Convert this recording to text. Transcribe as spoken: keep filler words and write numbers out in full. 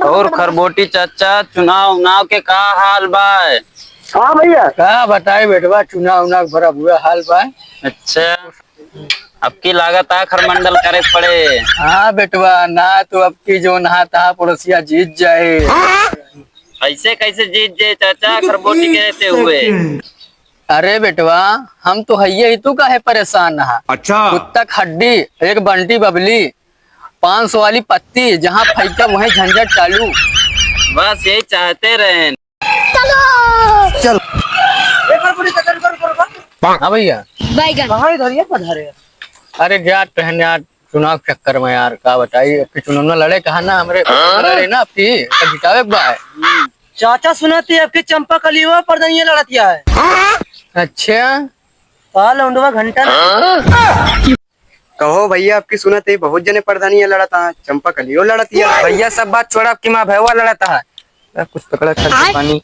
और खरबोटी चाचा, चुनाव उनाव के का हाल बा? हाँ भैया। का बताई बेटवा, चुनाव उनाव के बड़ा बुरा हाल बा। अच्छा, अबकी लागत है खरमंडल करे के पड़े। हाँ बेटवा, ना तो अबकी जो नहा तहा पड़ोसिया जीत जाए। ऐसे कैसे जीत जाए चाचा, खरबोटी के रहते हुए? अरे बेटवा, हम तो हइये ही, तू काहे परेशान रहा? अच्छा। कुत्ता क हड्डी, एक बंटी बबली, पाँच सौ वाली पत्ती, जहाँ फेंकब वहीं झंझट चालू। बस यही चाहते रहे। चल। हाँ भैया। बैगन। कहाँ इधर ये पधारे? अरे जात पहन यार, चुनाव के चक्कर में यार, का बताई, अबकी चुनाव में लड़े कहा ना, हमरे हाँ? लड़े ना अबकी, तो जितावे के बा। चाचा सुनत ही अबकी चंपा कलियो प्रधानिया लड़तिया है। अच्छा। पा लौंडवा घंटा ना। कहो भैया, अबकी सुनत ही बहुत जने प्रधानिया लड़त हैं, चंपा कलियो लड़तिया है। भैया सब बात छोड़ा, अबकी माँ भैया लड़त है। कुछ पकड़ा खा पानी।